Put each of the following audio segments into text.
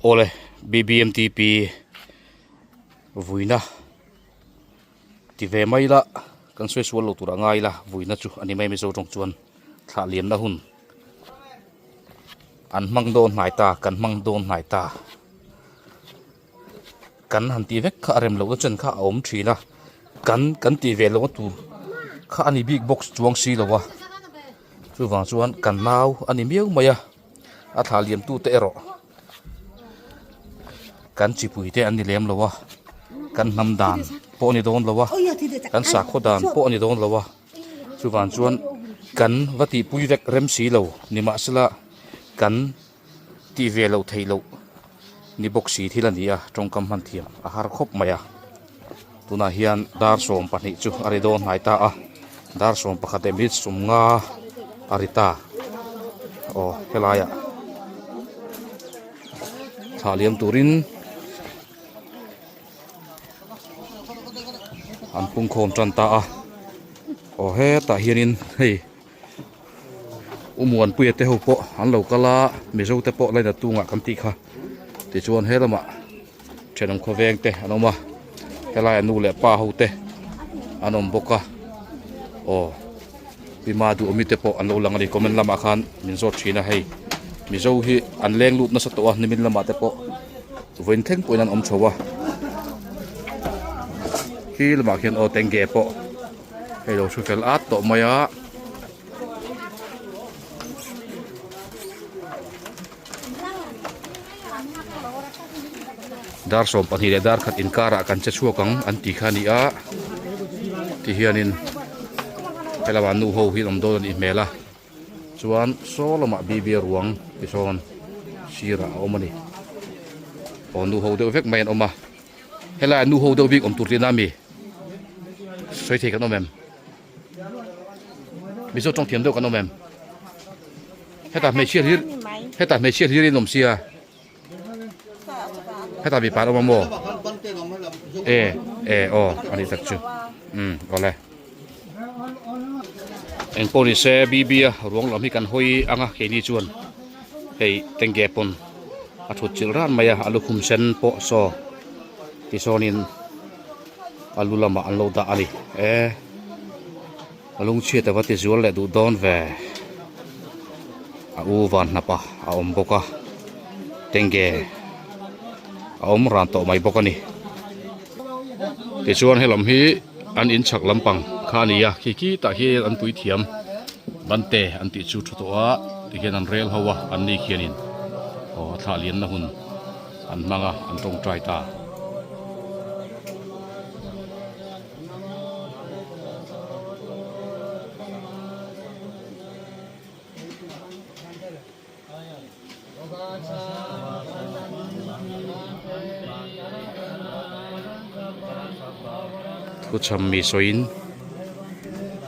Awle BBMTP vuina ti ve mai ila kan sawi sual lo tur a ngai ila vuina chu a ni mai Mizo tawng chuan thlah liamna hun an hmang dawn hnai ta kan hmang dawn hnai ta kan han tih vek kha a rem lohna chen kha a awm thin a kan kan tih ve lohna tur kha a ni bik bawk chuang si lo a chuvang chuan kan nau a ni miau mai a a thlah liam tute erawh kan chipui te an ni lem lo a kan hnam dan pawh a ni dawn lo a kan sakhaw dan pawh a ni dawn lo a chuvang chuan kan va tihpui vek rem si lo nimahsela kan tih ve loh theih loh ni bawk si thil a ni a tawngkam hman thiam a har khawp mai a tunah hian dar 12 chu a ri dawn hnai ta a dar 11 leh minute 50 a ri ta aw helaiah thlah liam turin an pungkhawm tan ta a aw hetah hianin hei. U Muanpuia te ho pawh an lo kal a, Mizo te pawh laina tungah kan tih kha. Tichuan he lamah thenawm khawveng te an awm a, helaiah nu leh pa ho te an awm bawk a. Aw Pi Maduhawmi te pawh an lo lang a ni, comment lamah khan min zawt thin a hei. Mizo hi an leng lut nasa tawh a, nimin lamah te pawh vawiin thleng pawhin an awm chho a. Khi lamah khian aw tengge pawh. Hei lo thu fel at tawh mai a. Dar 12 leh dar khat inkarah kan che chhuak ang an ti kha a ni a. Tihianin helamah nu ho hi an awm dawn a nih hmel a. Chuan saw lamah bibi ruang tisawn sirah a awm a ni. Aw nu ho deuh vek mai an awm a. Helaiah nu ho deuh bik awm tur tihna a mi? Sawi thei kan awm em? Mizo tawng thiam deuh kan awm em? Hetah hmeichhia hlir hetah hmeichhia hlir in awm sia. Hetah mipa an awm a maw? E e aw a nih tak chu. Um awle. Engpawh ni se BB a ruang lam hi kan hawi ang a keini chuan hei tengge pawn a thut chilh ran mai a a lukhum sen pawh saw tisawnin a lu lamah an lo dah a ni e a lungchhiat ava ti zual leh duh dawn ve a u van hnap a a awm bawk a tengge a awm ran tawh mai bawk a ni tichuan helam hi an in chhak lampang kha a ni a khi khi tah hian an pui thiam bante an tih chu thu tawh a tikhian an rel ho a an ni khianin aw thlah lianna hun an hmang a an tawngtai ta. Thuchham mi sawiin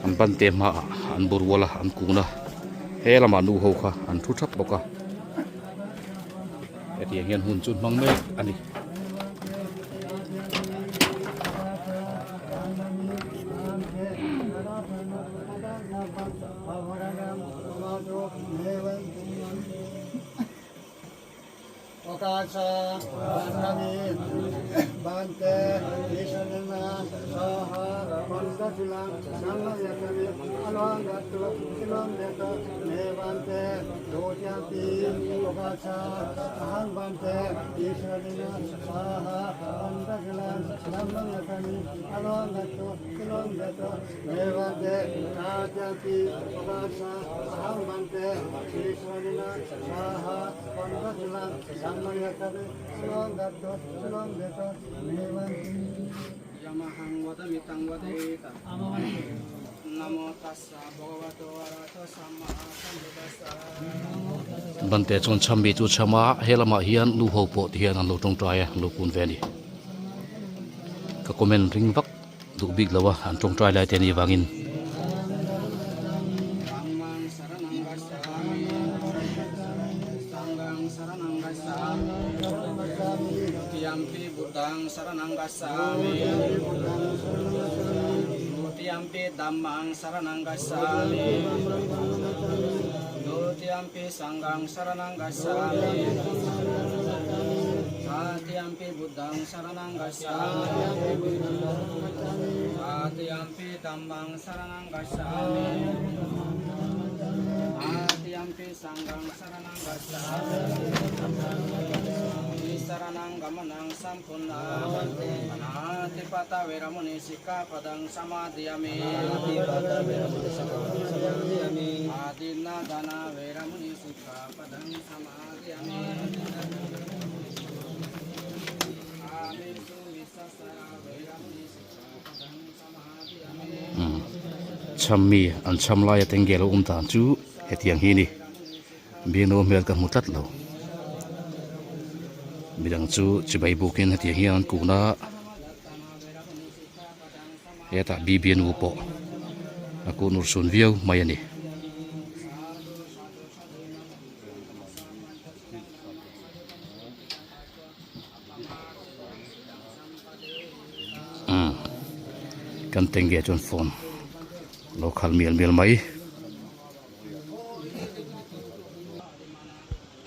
an ban te hmaah an bu rual a an kun a he lamah nu ho kha an thu thap bawk a hetiang hian hun chu an hmang mek a ni. Bante chuan cham mi chu cham a he lamah hian nu ho pawh ti hian an lo tawngtai a an lo kun ve a ni ka comment ring vak. Duh bik lo a, an tawngtai lai te a nih vangin. Cham mi an cham laia tenge lo awm dan chu hetiang hi a ni biangno hmel ka hmu tlat lo midang chu chibai bukin hetiang hian an kun a hetah bbnu pawh a kun ur sun viau mai a ni. Umm kan tenge chuan phone lo khal mial mial mai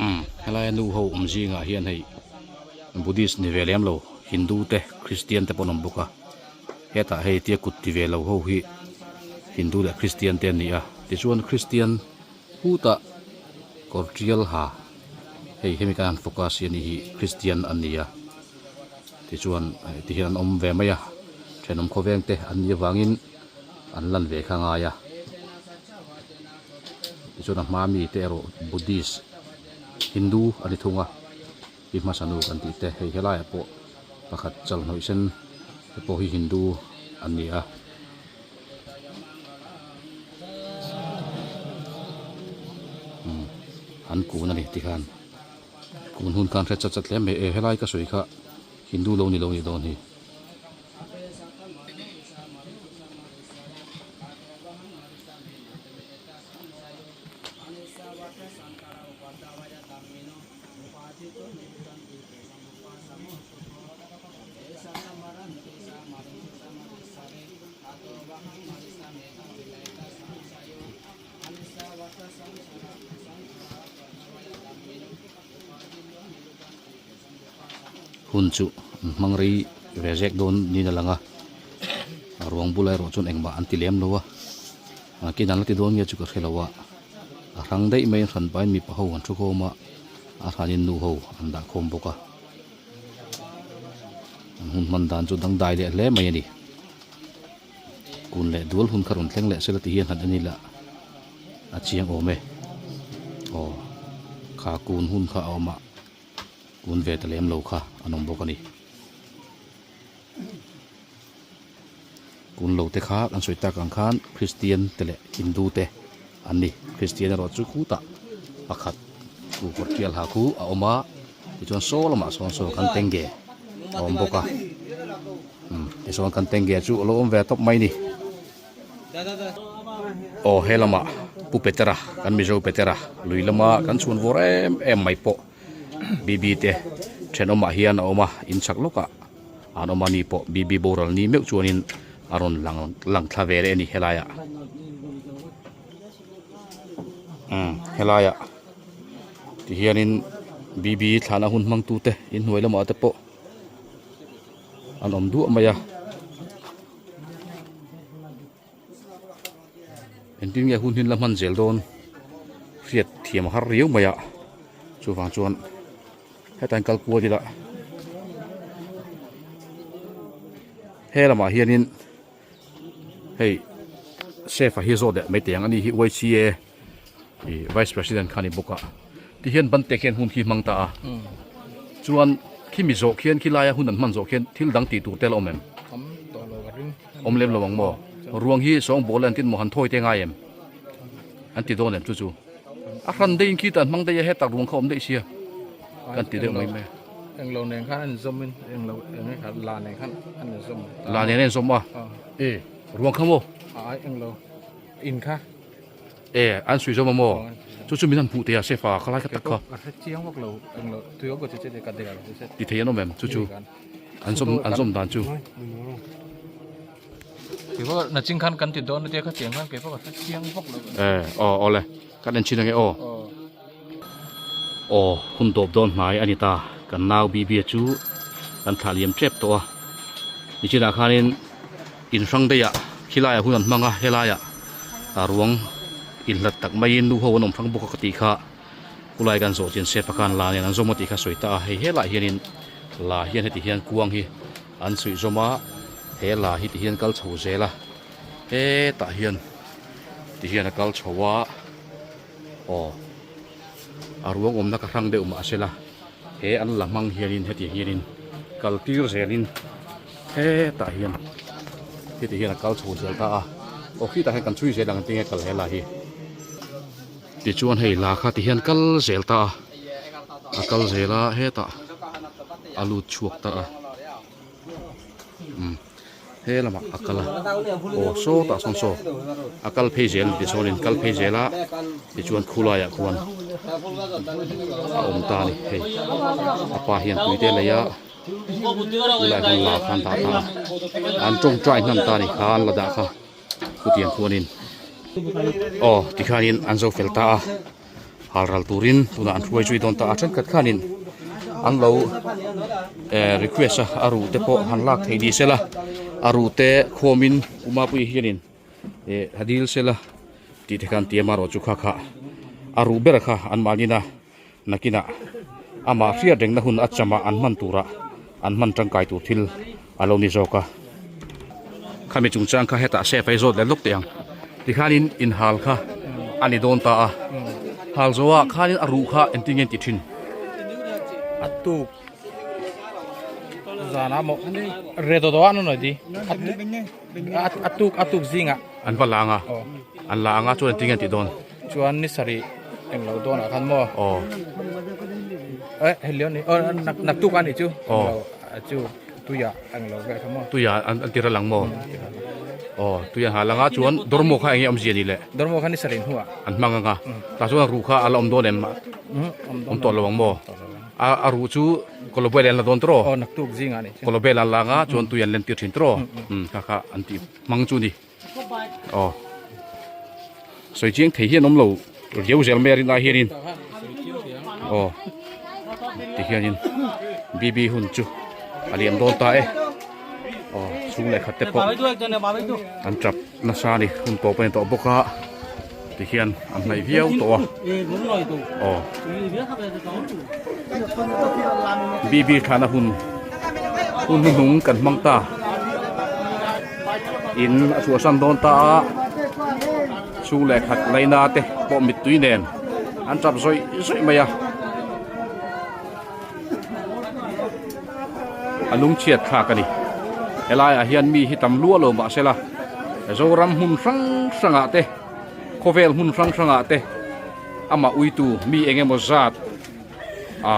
umm helaia nu ho awm zingah hian hei buddhist ni ve lem lo hindu te christian te pawh an awm bawk a hetah hei tia kut ti ve lo ho hi hindu leh christian te an ni a tichuan christian hutah kawr tial ha. Hei hemi kan han focus hi a nih hi Christian an ni a tichuan ti hian an awm ve mai a thenawm khawveng te an nih avangin an lan ve kha ngai a tichuan a hma mi te erawh Buddhist Hindu a ni thung a hi hmasa nu kan tih te hei helaiah pawh pakhat chal hnawih sen te pawh hi Hindu an ni a. An kun a ni tikhan kun hun khan hre chat chat hle mai e helai ka sawi kha Hindu lo ni lo nih dawn hi. Hun chu an hmang rei ve zek dawn niin a lang a a ruang bulah erawh chuan engmah an ti lem lo a nakin an la ti dawn nge chu ka hre lo a a hrang daih mai a hran pahin mipa ho an thu khawm a a hranin nu ho an dah khawm bawk a. An hun hman dan chu dangdai leh hle mai a ni. Kun leh dual hun kha rawn thleng leh sela ti hian han en ila a chiang awm e. Aw kha kun hun kha a awm a, kun ve ta lem lo kha an awm bawk a ni. Kun lo te kha kan sawi tak ang khan Kristian te leh Hindu te an ni. Kristian erawh chu khutah pakhat ku kawr tial ha khu a awm a, tichuan saw lamah sawn saw kan tenge a awm bawk a. Umm tichuan kan tenge chu a lo awm ve tawp mai a ni. Aw he lamah Pu Petera kan Mizo Petera lui lama kan chhun vawr em em mai pawh BB te thenawmah hian a awm a, inchak lawkah. An awm a ni pawh BB boral ni meuh chuanin a rawn lang lang thla ve leh a ni helaiah umm helaiah tihianin BB thlahna hun hmangtu te inhnuai lamah te pawh an awm duah mai a. Engtin nge hun hi la hman zel dawn hriat thiam a har riau mai a chuvang chuan hetah hian kal kual ila he lamah hianin hei safe a hi zawt leh mai teh ang a ni hi YCA ih vice president kha a ni bawk a tihian ban te khian hun khi hmang ta a chuan khimi zawh khian khilaia hun an hman zawh khian thil dang tih tur te a la awm em? Awm lem lo ang maw? Ruang hi sawng bawl an tin maw han thawi te ngai em? An ti dawn em chu chu? A hran deihin khi tan hmang daih a hetak ruang kha awm daih sia kan ti deuh mai mai. Englo nen khan an inzawm in englo eng kha la nen khan an inzawm. La nen an inzawm a? E ruang kha maw? Ai englo in kha. E an sui zawm a maw? Chu chu min han hmuh thei a sefa khalai kha tak kha. Ka hre chiang vak lo englo tui awm ka che che ka dek a. Ti thei an awm em chu chu? An zawm an zawm dan chu. Kei pawh nachin khan kan ti dawn atia khatiang khan kei pawh ka hre chiang vak lo. E aw awle kan en chin ange aw. Aw hun tawp dawn hnai a ni ta. Kan nau Bibia chu kan thlah liam tep tawh a, nichinah khanin in hrang daih ah khilaiah hun an hmang a, helaiah a ruang inhlat tak maiin nu ho an awm hrang bawk a ka tih kha khulai kan zawh chin sefa khan la nen an zawm a tih kha sawi ta a, hei helaiah hianin la hian heti hian kuang hi an suih zawm a, he la hi ti hian kal chho zel a, hetah hian ti hian a kal chho a, aw. A ruang awmna ka hrang deuh mah sela he an la hmang hianin hetiang hianin kal tir zelin hetah hian heti hian a kal chho zel ta a aw khitah hian kan chhui zel ang tinge kal he la hi tichuan hei la kha ti hian kal zel ta a a kal zel a hetah a lut chhuak ta a umm. He lamah a kal a, aw sawtah sawn saw a kal phei zel ti sawn in kal phei zel a tichuan khulaiah khuan a awm ta a ni hei a pa hian tui te a lei a khulai hmun lah khan dah ta a an tawngtai hnan ta a ni kha an la dah kha chutiang khuanin aw tikhanin an zo fel ta a. Hal ral turin tunah an hruai zui dawn ta a, thenkhat khanin an lo eh request a, a ruh te pawh han lak theih ni sela, a ruh te khawmin U Mapuii hianin eh a dil sela tih te khan tia marawh chu kha kha a ruh ber kha an mahnin a nakinah amah hriat rengna hun a chamah an hman turah an hman tangkai tur thil a lo ni zawk a. Khami chungchang kha hetah safe a i zawt leh lawk teh ang. Tikhanin inhal kha a ni dawn ta a. Hal zawhah khanin a ruh kha engtin nge an ti thin? A tuk zanah maw redo do a nawi di a tuk a tuk zingah. An va la ang a, an la ang a chuan engtin nge an tih dawn? Chuan ni sarih englo dawnah khan maw? Aw. Eh hei ni aw naktuk a nih chu. Aw. Chu. Tuiah ang lo vel kha maw? Tuiah an an ti ral ang maw? Aw tuiah an hal ang a chuan dormaw kha eng nge awmzia ni le? Dormaw kha ni sarih hnuah. An hmang ang a, tah chuan ruh kha a la awm dawn em? Awm tawh lo ang maw? A a ruh chu kawlawbel an la dawn tawh? Aw naktuk zingah nih chu. Kawlawbel an la ang a chuan tui an len tir thin tawh? Kha kha an tih hmang chu ni. Aw sawi chiang thei hian awm lo riau zel mai a rinah hianin aw tihianin BB hun chu a liam dawn ta e aw chhung leh khat te pawh an tap nasa a ni hun tawp a ni tawh bawk a tihian an hnaih viau tawh a aw BB thlahna hun hun hnuhnung kan hmang ta. In a chhuahsan dawn ta a, chhung leh khat laina te pawh mittui nen an tap zawih zawih mai a, a lungchhiat thlak a ni. Helaiah hian mi hi tam luah lo mahsela Zoram hmun hrang hrangah te khawvel hmun hrang hrangah te amah uitu mi eng emaw zat A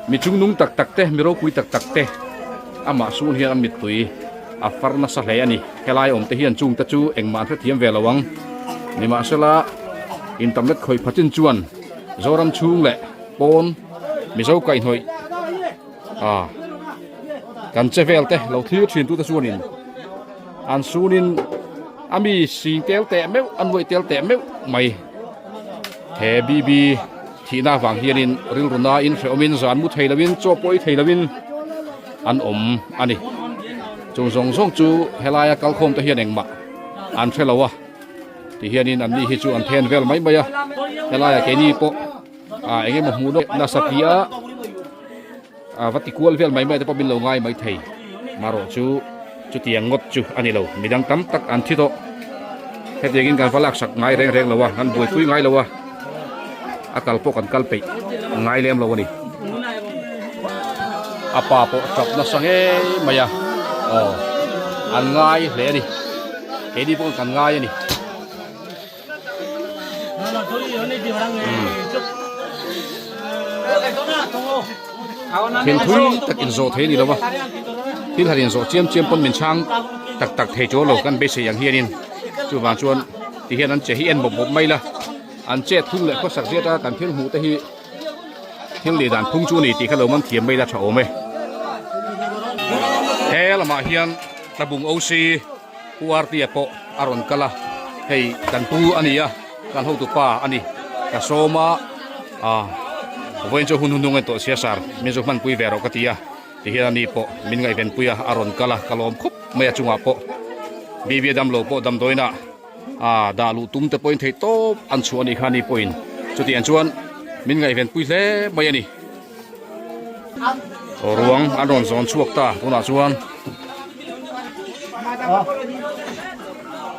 mi chungnung tak tak te, mi ropui tak tak te amah sun hian a mittui a far nasa hle a ni. Helai awm te hian chung te chu engmah an hrethiam ve lo ang. Nimahsela internet khawih phatin chuan Zoram chhung leh pawn Mizo kaihhnawih a kan che vel te lo thlir thin tute chuanin an sunin a mi sing tel teh meuh a nuaih tel teh meuh mai. He BB thihna avang hianin rilru nain hrehawmin zan mu thei loin chaw pawh ei thei loin an awm a ni. Chung zawng zawng chu helaia kalkhawm te hian engmah an hre lo a, ti hianin an ni hi chu an then vel mai mai a, helaia keini pawh ah eng emaw hmuh nawk nasa tia ah va ti kual vel mai mai te pawh min lo ngai mai thei. Marawh chu chutiang ngawt chu a ni lo, midang tam tak an thi tawh. Hetiangin kan va laksak ngai reng reng lo a, kan buaipui ngai lo a, a kal pawh kan kal peih ngai lem lo a ni. A pa pawh tap nasa ngei mai a, aw an ngai hle a ni, keini pawh kan ngai a ni. Thil thui tak inzawh thei a ni lo va, thil han inzawh chiam chiam pawn min chhang tak tak thei chu lo kan beisei ang hianin chuvang chuan ti hian an che hi en bawp bawp mai la, an chet thung leh khawsak zet a kan thil hmuh te hi thil leh dan phung chu a ni tih kha lo man thiam mai la tha awm e. He lamah hian Tlabung OC. Pu Artia pawh a rawn kal a, hei kan pu a ni a, kan hotu pa a ni. Ka sawm a, ah. Vawiin chu hun hunung en tawh sia sar min zu hmanpui ve rawh ka ti a, tihian ani pawh min ngaihvenpui a, a rawn kal a, ka lawm khawp mai a chungah pawh Bibi a damlo pawh damdawiinah a dah luh tum te pawhin theih tawp an chhuah a nih kha ani pawhin chutiang chuan min ngaihvenpui hle mai a ni. Ruang an rawn zawn chhuak ta tunah chuan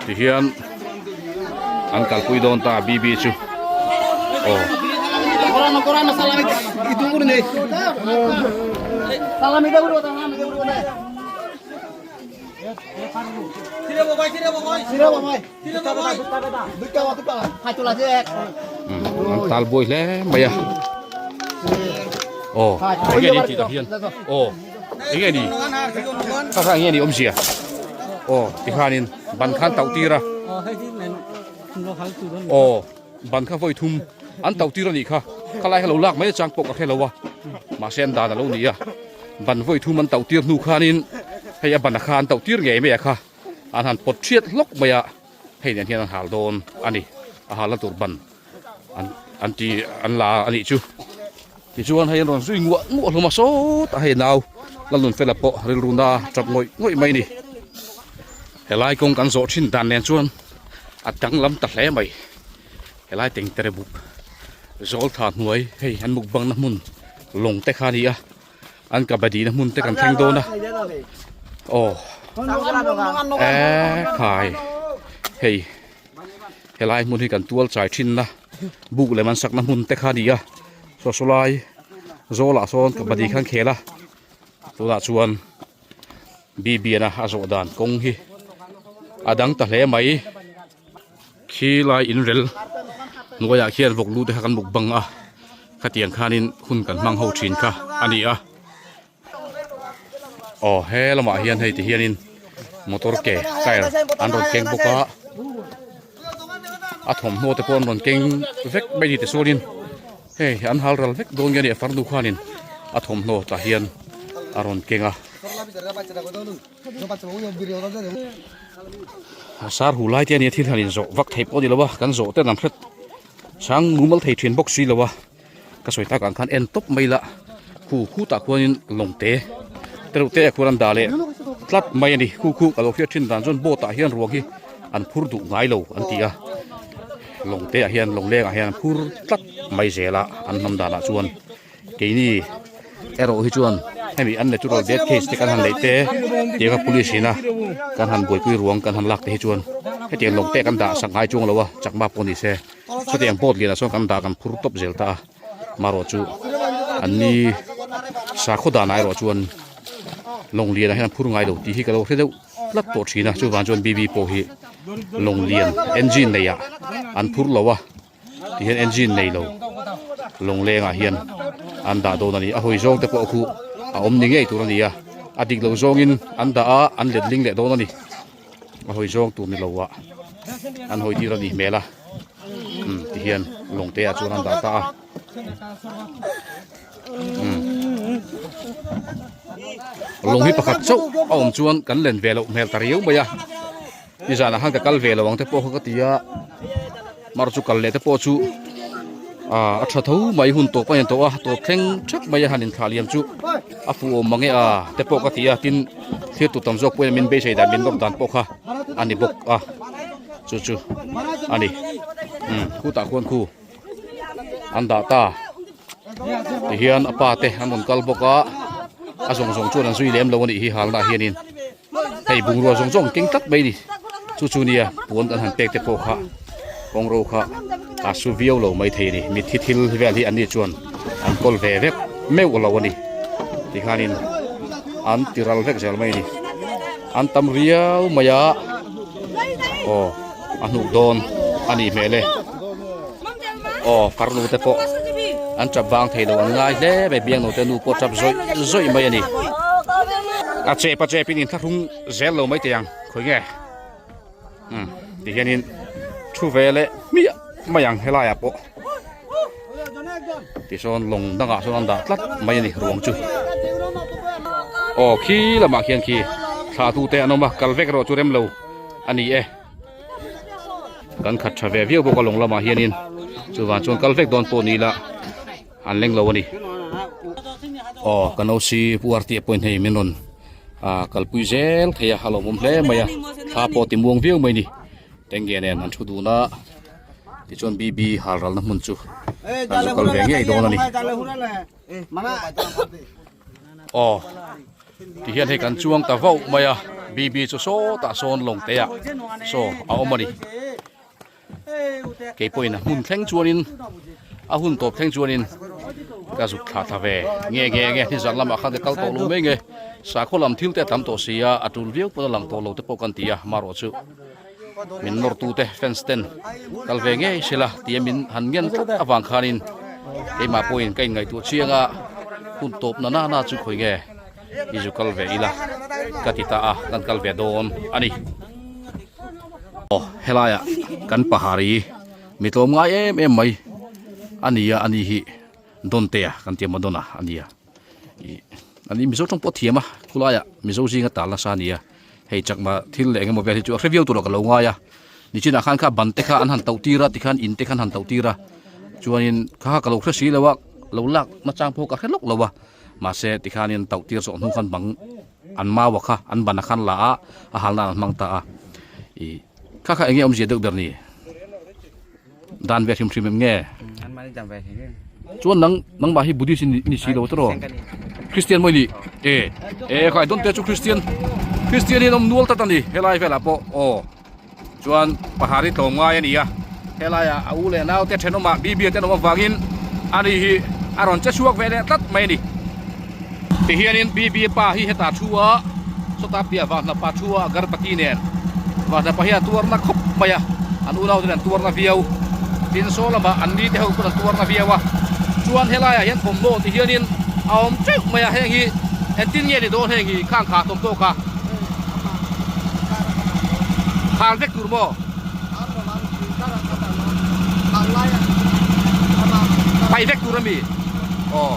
tihian an kalpui dawn ta BB chu aw. An tal buai hle mai a aw enge ni tih tak hian aw enge ni kha kha enge ni awmzia aw tikhanin ban khan tauh tir a aw ban kha vawi thum an tauh tir a nih kha khalai kha lo lak mai chang pawh ka hre lo a mahse an dan a lo ni a ban vawi thum an tauh tir hnu khanin hei a ban a kha an tauh tir ngei mai a kha an han pawt thiat hlawk mai a hei nen hian an hal dawn a ni a halna tur ban an an ti an la a nih chu tichuan hei an rawn zui nguah nguah hlawm a sawtah hei nau Lalnunfela pawh rilru na tap ngawih ngawih mai a ni helai kawng kan zawh thin dan nen chuan a danglam ta hle mai helai tengtere buk zawl tha hnuai hei an mukbang na hmun lawng te kha a ni a. An kabaddy na hmun te kan thleng dawn a aw e khai hei helai hmun hi kan tual chai thin na buk lem an sak na hmun te kha a ni a saw saw lai zawlah sawn kabaddy khan khel a tunah chuan bibiana a zawh dan kawng hi a dang ta hle mai. Khi lai inrel hnuaiah khian vawk lu te kha kan buk bang a khatiang khanin hun kan hmang ho thin kha a ni a aw he lamah hian hei ti hianin motor ke tyre an rawn keng bawk a a thawmhnaw te pawh an rawn keng vek mai ni tichuanin hei an hal ral vek dawn nge a ni a farnu khanin a thawmhnaw tah hian a rawn keng a. Sar hu lai te ania thil han inzawh vak theih pawh a ni lo a kan zawh ten an hret chang mumal thei thin bawk si lo a ka sawi tak ang khan en tawp mai la khu khu tah khuanin lawng te te reuh te ah khuan an dah leh tlat mai a ni khu khu ka lo hriat thin dan chuan boat ah hian ruang hi an phur duh ngai lo an ti a lawng te ah hian lawng leng ah hian an phur tlat mai zel a an hnam danah chuan. Keini erawh hi chuan hemi an natural death case te kan han neih te tianga police ina kan han buaipui ruang kan han lak te hi chuan hetiang lawng te kan dah sak ngai chuang lo a chakma pawh ni se chutiang boat lianah sawn kan dah kan phur tawp zel ta a marawh chu an ni sakhaw danah erawh chuan lawng lianah hian an phur ngai lo tih hi ka lo hre deuh tlat tawh thin a chuvang chuan B B pawh hi lawng lian engine nei ah an phur lo a. Tihian engine nei lo lawnglengah hian an dah dawn a ni a hawi zawng te pawh khu a awm ni ngei tur a ni a a dik lo zawngin an dah a an let ling leh dawn a ni a hawi zawng tur ni lo ah an hawi tir a nih hmel a umm tihian lawng te ah chuan an dah ta a umm lawng hi pakhat chauh a awm chuan kan len ve loh hmel ta riau mai a. Nizanah khan ka kal ve lo ang te pawh kha ka ti a mar chu kal leh te pawh chu ah a tha tho mai hun tawp a in tawh a tawp thleng thap mai a han inthlah liam chu a fuh awm mang e a te pawh ka ti a tin thlir tur tam zawk pawhin min beisei dan min nawr dan pawh kha a ni bawk a chu chu a ni umm khutah khuan khu an dah ta tihian a pa te an rawn kal bawk a a zawng zawng chuan an zui lem lo a nih hi halna ah hianin. Hei bungrua zawng zawng keng tlat mai a ni chu chu nia puan kan han pek te pawh kha kawng ro kha a su viau lo mai thei a ni mitthi thil vel hi an ni chuan an kawl ve vek meuh lo a ni tikhanin an ti ral vek zel mai a ni an tam riau mai a aw a hnuh dawn a nih hmel e aw farnu te pawh an tap vang thei lo an ngai hle mai biangno te nu pawh tap zawih zawih mai a ni a chep a chep in inthlahrung zel lo mai teh ang khawi nge umm ti hianin thu ve leh hmiah mai ang helai ah pawh tisawn lawng dangah sawn an dah tlat mai a ni ruang chu aw khi lamah khian khi thla tu te an awm a kal vek erawh chu rem lo a ni e. Kan khat tha ve viau bawk a lawng lamah hianin chuvang chuan kal vek dawn pawh ni ila An leng lo a ni. Aw kan OC Pu Arti pawhin hei min rawn ah kalpui zel thei a, a lawmawm hle mai a, thla pawh ti muang viau mai a ni. Tenge nen an thu dun a, tichuan BB hal ralna hmun chu an zu kal ve ngei dawn a ni. Aw tihian hei kan chuang ta vauh mai a, BB chu sawtah sawn lawng te ah saw a awm a ni. Kei pawhin a hmun thleng chuanin a hun tawp thleng chuanin ka zuk thla thla ve nge nge nge ni zan lamah khan ka kal tawh lo mai nge sakhaw lam thil te a tam tawh si a a tul viau pawn a lang tawh lo te pawh kan ti a marawh chu min nawr tu te fans ten kal ve ngei sela tia min han ngen tlat avang khanin keimah pawhin ka inngaihtuah chiang a hun tawp na na na chu khawi nge i zu kal ve ila ka ti ta a kan kal ve dawn a ni. Aw helaiah kan pahari mi tlawm ngai em em mai a ni a ani hi Dontea kan ti a Madonna a ni a ih ani Mizo tawng pawh a thiam a khulaiah Mizo zinga tal nasa a ni a hei chakma thil leh eng emaw vel hi chu a hre viau tur ah ka lo ngai a nichinah khan kha ban te kha an han tauh tir a tikhan in te kha an han tauh tir a chuanin kha kha ka lo hre si lo a lo lak nachang pawh ka hre lawk lo a mahse tikhanin tauh tir zawh hnu khan bang An maua kha an ban a khan la a, a halna an hmang ta a. I kha kha enge awmzia deuh ber ni? Dan ve hrim hrim em nge? An mahni dan ve hrim hrim. Chuan nang nangmah hi Buddhist i ni si lo tawh? Christian maw i nih? E e khai dawn te chu Christian Christian hi an awm nual tlat a ni helai velah pawh aw. Chuan pahari tlawm ngai a ni a, helaiah a u leh naute thenawmah Bibia te an awm avangin ani hi a rawn che chhuak ve leh tlat mai a ni. Tihianin Bibia pa hi hetah thu a, sawta piah Vahnapa thu a Garbati nen Vahnapa hi a tuarna khawp mai a, an unaute nen an tuarna viau. Tin saw lamah an nite ho pawn an tuarna viau a, chuan helaiah hian thawmhnaw tihianin a awm teuh mai a, heng hi engtin nge ni dawn heng hi khang kha thawmhnaw kha. Khar vek tur maw? Pai vek tur ami? Aw.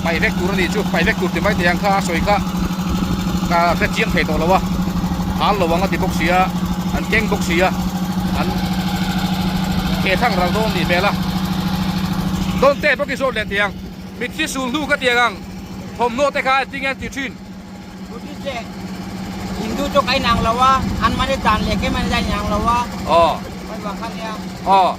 Pai vek tur ani chu. Pai vek tur ti mai thei ang kha a sawi kha ka hre chiang thei tawh lo a. Hal lo ang a ti bawk si a, an keng bawk si a, an ke thang ral dawn nih hmel a. Dawn te bawk i zawt leh tih ang. Mitthi sul hnu ka tiang ang thawmhnaw te kha engtin nge an tih thin? Buddhist leh Hindu chu ka inang lo a, an mahni dan leh keimahni dan inang lo a. Aw. Hei vang kha nia. Aw.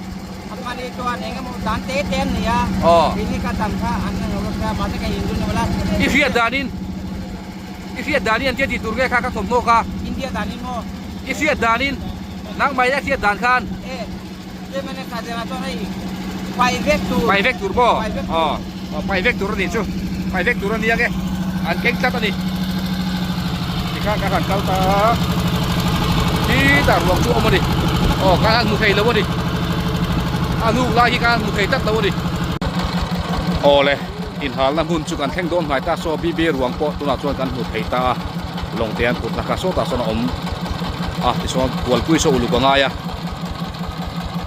An mahni chuan eng emaw dan te te an nei a. Aw. Keini ka dan kha an ang lo sia, mahse ka Hindu ni mawla. I hriat danin, i hriat danin an tia tih tur nge kha ka thawmhnaw kha? India danin maw? I hriat danin, nangmah i hriat dan khan. E, keimahni kha zirah chuan hei pai vek tur. Pai vek tur maw? Pai vek tur. Aw, aw pai vek tur a nih chu. Pai vek tur a nia nge. An keng tlat a ni. Tikhan ka han kal ta a, khitah ruang chu a awm a ni. Aw ka han hmu thei lo a ni. A hnuk lai hi ka han hmu thei tlat lo a ni. Aw le, inhalna hmun chu kan thleng dawn hnai ta saw BB ruang pawh tunah chuan kan hmu thei ta a, lawng te an putna kha sawtah sawn a awm a, tichuan kualpui saw uluk a ngai a.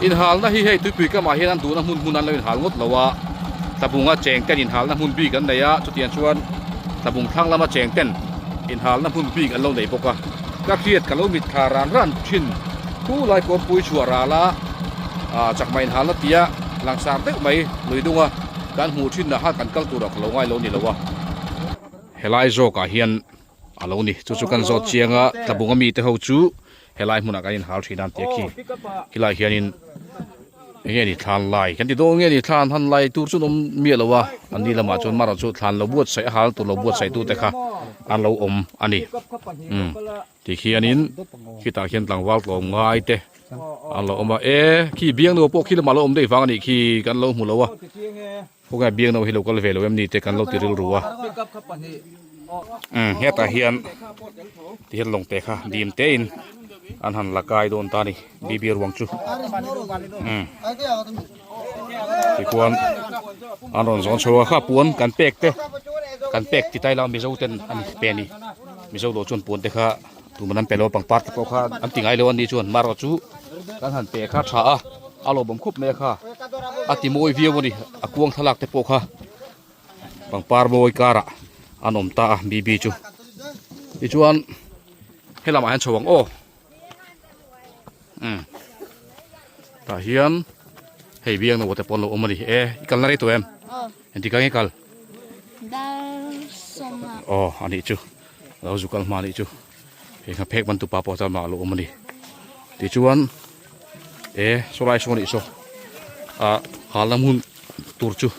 Inhalna hi hei tuipui kamah hian an duhna hmun hmun an lo inhal ngawt lo a, tlabunga cheng ten inhalna hmun bik an nei a, chutiang chuan tlabung thlang lama cheng ten inhalna hmun bik an lo nei bawk a. Ka hriat ka lo mit thla ran ran thin thu lai kawrpui chhuah ral a, ah chakma inhalna tia langsar deuh mai lui dunga kan hmuh thin ah khan kan kal turah ka lo ngai lo ni lo a. Helai zawkah hian a lo ni chu chu kan zawt chiang a tlabunga mite ho chu Helai hmunah kan inhal thin a an ti a khi khilai hianin eng nge ni thlan lai kan ti dawn nge ni thlan han lai tur chu an awm miah lo a an ni lamah chuan marawh chu thlan lo buatsaih a hal tur lo buatsaih tu te kha an lo awm a ni umm ti khianin khitah khian tlangval tlawm ngai te an lo awm a e khi biangno pawh khi lamah a lo awm daih vang a nih khi kan lo hmu lo a. Khawngaih biakna hi lo kal ve lo em ni te kan lo ti rilru a. Umm hetah hian ti hian lawng te kha dim te in an han la kai dawn ta a ni bibi ruang chu umm tichuan an rawn zawn chho a kha puan kan pek te kan pek ti tai la mizo ten an pe a ni mizo lo chuan puan te kha tuman an pe lo pangpar te pawh kha an ti ngai lo a ni chuan marawh chu kan han pe kha tha a. A lawmawm khawp mai a kha a ti mawi viau a ni a kuang thlalak te pawh kha pangpar mawi karah an awm ta a bb chu tichuan helamah hian chho ang aw umm tah hian hei biang naute pawh an lo awm a ni e i kalna rei tawh em. Engtik ah nge kal? Dar sawmah. Aw a nih chu. Lo zu kal hma a nih chu. Hei kha phek bantupa pawh chuan mah a lo awm a ni. Tichuan e saw lai saw a nih saw ah halna hmun tur chu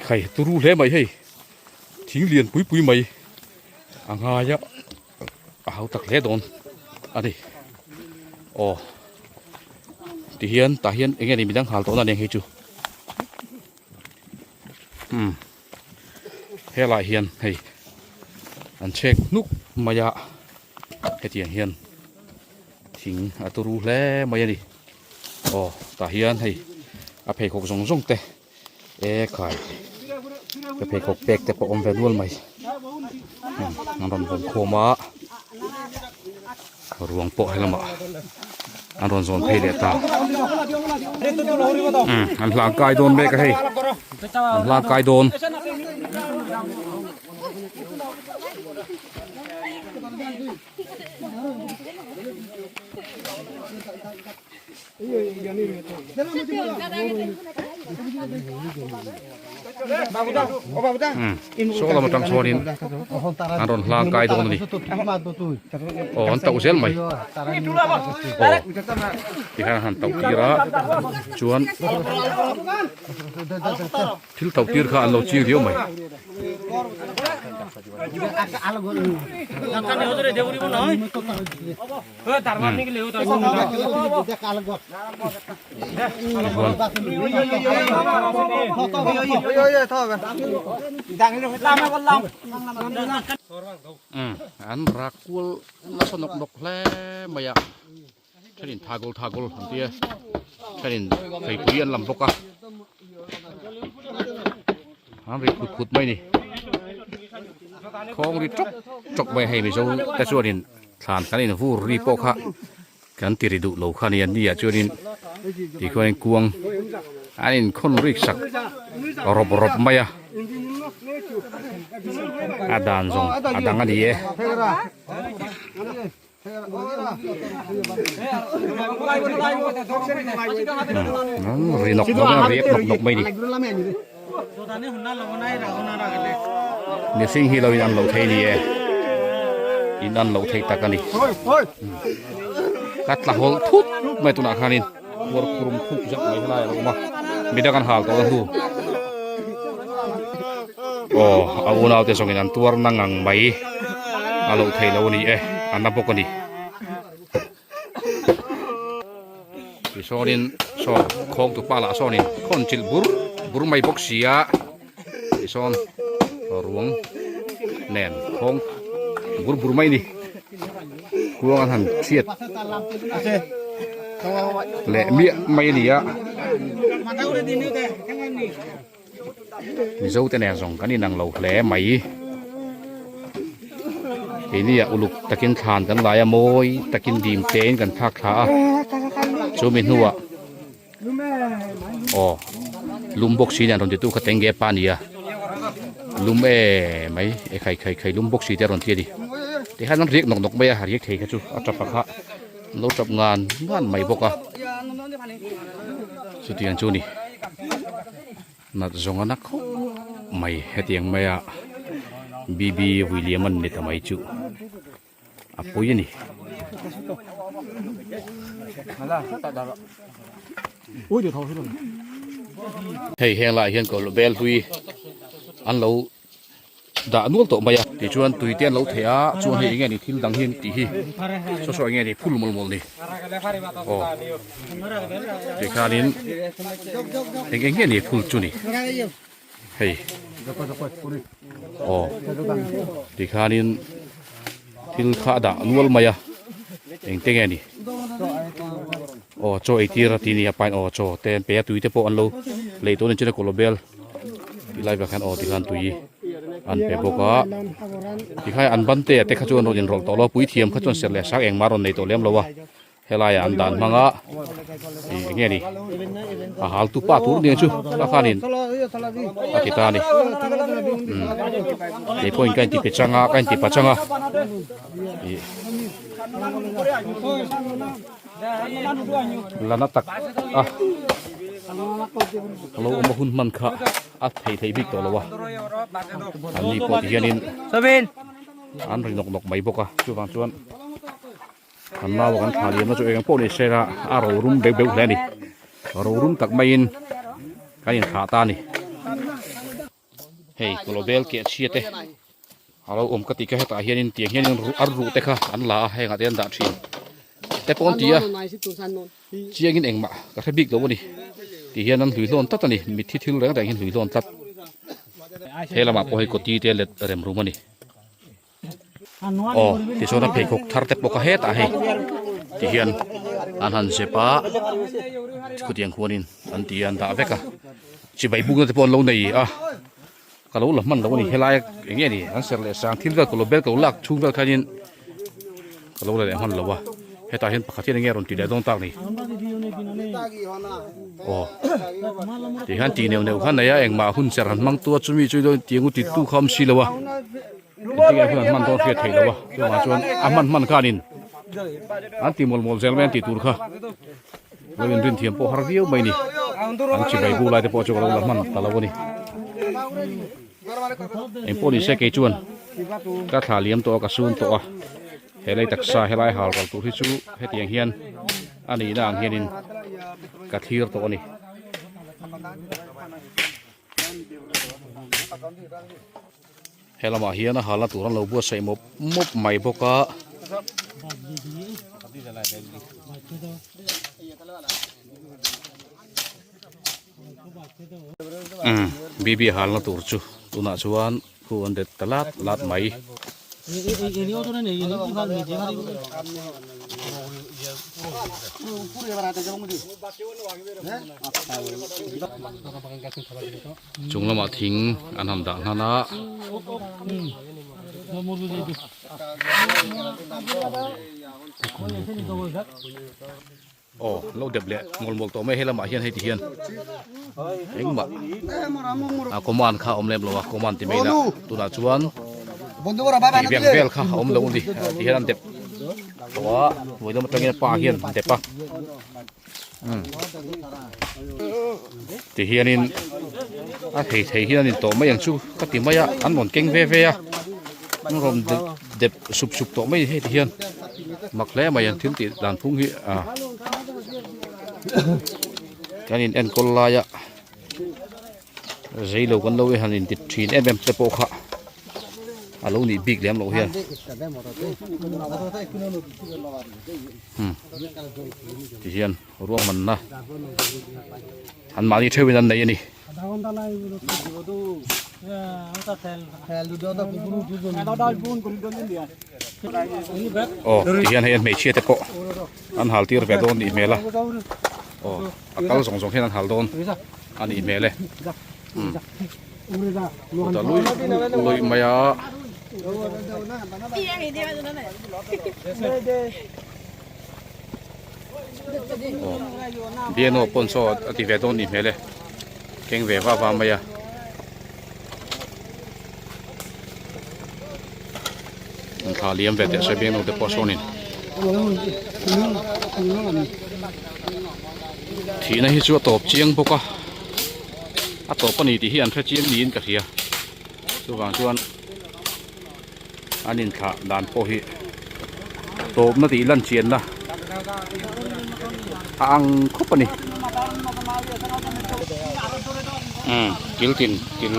khai turu hle mai hei thing lian pui pui mai a ngai a a hau tak hle dawn a ni. Aw tihian tah hian eng nge ni midang hal tawhna a nia hei chu. Umm helaiah hian hei an chhek hnuk mai a hetiang hian thing a turu hle mai a ni aw tah hian hei a pheikhawk zawng zawng te e khai ka pheikhawk pek te pawh awm ve nual mai an rawn vawm khawm a ruang pawh helamah an rawn zawn phei leh ta umm an hlang kai dawn mek a hei an hlang kai dawn. Saw lam atang chuanin an rawn hlang kai dawn a ni aw an tauh zel mai aw tikhan an han tauh tir a chuan thil tauh tir kha an lo ching riau mai. An rak kual nasa nawk nawk hle mai a thenin thagol thagol an tia thenin theipui an lam bawk a an ri khut khut mai a ni khawng ri tawk tawk mai a hei mizo te chuanin. Thlan kan in vur ri pawh kha kan ti ri duh lo kha nia ni ah chuanin tikhuanin kuang an in khawn rik sak rawp rawp mai a a dan zawng a dang a ni e. Ri nawk nawk a riak nawk nawk mai a ni. Mihring hi lo in an loh thei ni e in an loh thei tak a ni ka tla hawlh thut mai tunah khanin khuar khurum khuk zet mai helai a lo awm a midang an hal tawh a hnu aw a unau te zawngin an tuar na ngang mai a loh theih loh a ni e a na bawk a ni. Tisawnin saw khawng tupa lah sawnin khawn chilh bur bur mai bawk si a tisawn ruang nen khawng bur bur mai ni kuang an han chhiat leh miah mai a ni a Mizo te nen zawng kan inang lo hle mai. Keini ah uluk takin thlan kan lai a mawi takin dim tein kan thlak thla a chumi hnuah aw lum bawk si nen rawn titu kha tenge pa nia lum e mai e khai khai khai lum bawk si te a rawn ti a ni tikhan an riak nawk nawk mai a riak thei kha chu a tap a kha an lo tap ngan ngan mai bawk a chutiang chu a ni. Nat zawng a na khawp mai hetiang maia BB William an ni ta mai chu a pui a ni. Hei heng lai hian kawlh bel hlui an lo dah nual tawh mai a. Tichuan tui te an lo theh a, chuan hei enge ni thil dang hi an tih hi saw saw enge ni phul mawlh mawlh ni aw tikhanin eng eng nge ni phul chu ni hei aw tikhanin thil kha a dah nual mai a engte nge ni aw chaw eitir a tih ni a pain aw chaw te an pe a tui te pawh an lo lei tawh a ni chuan a kawlh bel. Ti lai vek hian aw tikhan tui an pe bawk a tikhai an ban te ah te kha chuan rawn inrawlh tawh lo a puithiam kha chuan serh leh sak engmah rawn nei tawh lem lo a helaiah an dan hmang a ih eng nge ni a hal tu pa tur nia chu ta khanin a ti ta a ni umm kei pawhin ka inti pe chang a ka inti pa chang a ih la na tak a. a lo awm a hun hman kha a thei thei bik tawh lo a an ni pawh ti hianin an ri nawk nawk mai bawk a chuvang chuan kan nau a kan thla liamna chu eng pawh ni se la a rorum beuh beuh hle a ni rorum tak maiin kan inthlah ta a ni. Hei global keh chhia te a lo awm ka tih kha hetah hianin tiang hianin ar ruh te kha an la a hengah te an dah thin te pawh an ti a chiangin engmah ka hre bik lo a ni ti hian an hlui hlawn tlat a ni mitthi thil reng reng hi an hlui hlawn tlat he lamah pawh hei kawti te let rem rum a ni. Aw tichuan a pheikhawk thar te pawh kha hetah hei ti hian an han zep a khutiang khuanin an ti a an dah vek a chibai bukna te pawh an lo nei a ka lo la hman lo a ni helai eng nge ni an serh leh sang thil vel ka lo bel ka lo lak chhung vel khanin ka lo la leh hman lo a hetah hian pakhat hian eng nge rawn ti leh dawn tak ni aw ti hian tih neuh neuh kha nei a engmah hun serh han hmang tu a chumi chu tiang u titu kha a awm si lo a. Engtin nge hun an hman dawn hriat theih lo a, chuvangah chuan a hman hman khanin an ti mawl mawl zel mai an tih tur kha lo inrin thiam pawh har viau mai a ni, an chibai bu lai te pawh chu ka lo la hman ta lo a ni. Engpawh ni se kei chuan ka thla liam tawh a ka sun tawh a, he lei taksa helai hal ral tur hi chu hetiang hian a nihna ang hianin ka thlir tawh a ni. He lamah hian a halna tur an lo buatsaih mawp mawp mai bawk a. Umm bibi halna tur chu tunah chuan khu an det ta lat lat mai. Chung lamah thing an han dah hnan a. Aw lo dep leh mawl mawl tawh mai he lamah hian hei ti hian engmah a command kha a awm lem lo a command ti mai ila tunah chuan tih vek vel kha a awm lo a ni ti hian an dep tawh a hnuai lam atangin a pa hian a dep a. Ti hianin a thei thei hian an intawh mai ang chu ka ti mai a an rawn keng ve ve a an rawn dep dep sup sup tawh mai hei ti hian mak hle mai an thil tih dan phung hi a kan in enkawl laia zei lo kan lo han inti thin em em te pawh kha a lo nih bik lem loh hian. Ti hian ruahmanna an mahni theuhin an nei a ni. Aw ti hian hei an hmeichhia te pawh an hal tir ve dawn nih hmel a aw a kal zawng zawng hian an hal dawn a nih hmel e. Kutah lui lui mai a. Biano pawn saw a ti ve dawn nih hmel e keng ve va va mai a. An thla liam ve teh se biano te pawh sawnin. Thihna hi chu a tawp chiang bawk a. A tawp a ni tih hi an hre chiang niin ka hria chuvang chuan an inthlah dan pawh hi tawpna tih lan chianna a ang khawp a ni umm kil tin kil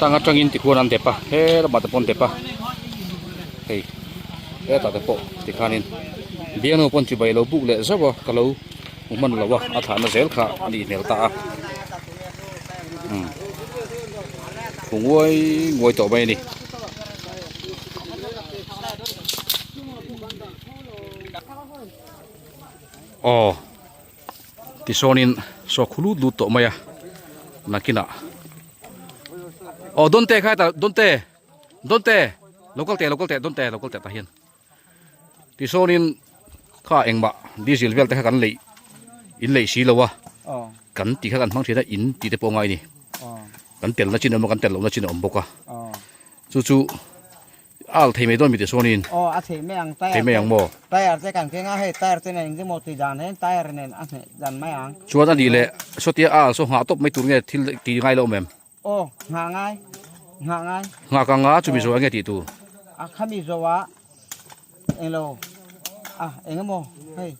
tang atangin tikhuan an dep a he lamah te pawh an dep a hei hetah te pawh tikhanin biangnu pawn chibai a lo buk leh zauh a ka lo. Hmu hman lo a, a thlahna zel kha a nih hmel ta a. Umm hmu nguai nguai tawh mai a ni. Aw tisawnin saw khu lut lut tawh mai a nakinah aw Donte kha hetah Donte Donte lo kal teh lo kal teh Donte lo kal teh tah hian. Tisawnin kha engmah diesel vel te kha kan leih in leih si lo a kan tih kha kan hmang thin a in tih te pawh a ngai a ni kan telna chin a awm a kan tel lohna chin a awm bawk a chu chu A al thei mai dawn mi tih chuanin. Aw a thei mai ang tyre Thei mai ang maw? Tyre te kan keng a hei tyre te nen engemaw tih dan hian tyre nen a hneh dan mai ang. Chuan a nih leh sawtia a al saw nghah tawp mai tur nge thil tih ngai lo awm em? Aw nghah ngai nghah ngai. Nghah ka nga chumi zawh enge tih tur? A khami zawhah englo a engemaw hei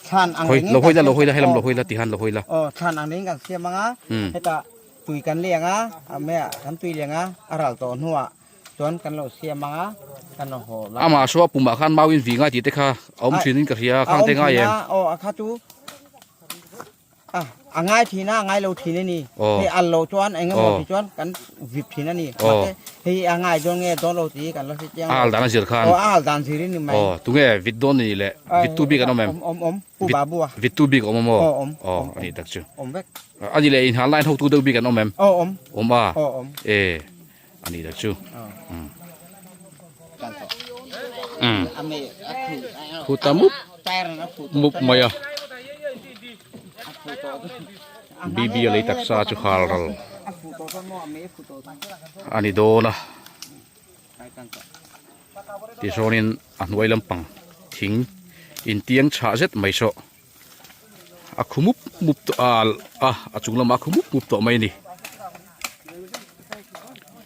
thlan ang rengin Lo hawi la lo hawi la helam lo hawi la tihan lo hawi la. Aw thlan ang rengin kan siam ang a hetah tui kan leng a a maiah kan tui leng a a ral tawh hnuah chuan kan lo siam ang a kan lo haw la. Amah saw a pumah khan mau in vi ngai tih te kha a awm thin in ka hria khang te ngai em? A awm thin a aw a kha chu A, a ngai thin a, a ngai lo thin a ni. Hei al lo chuan eng emaw ti chuan kan vip thin a ni. Mahse hei a ngai dawn nge dawn lo tih kan la hre chiang lo. A al dan a zir khan. Aw, a al dan zir in ni mai. Aw, tunge vit dawn ni le? Vittu bik an awm em? Awm, awm, awm. Pu Babu a. Vittu bik awm maw? Aw, awm. Aw, a nih tak chu. Awm vek. A ni le, inhal line hotu deuh bik an awm em? Aw, awm. Awm a? Aw, awm. E, a nih tak chu. Khu ta mup mup mai a. BB a lei taksa chu hal ral a ni dawn a. Tichuanin a hnuai lampang thing intiang chhah zet mai saw a khu mup mup tawh a a a chung lamah a khu mup mup tawh mai a ni.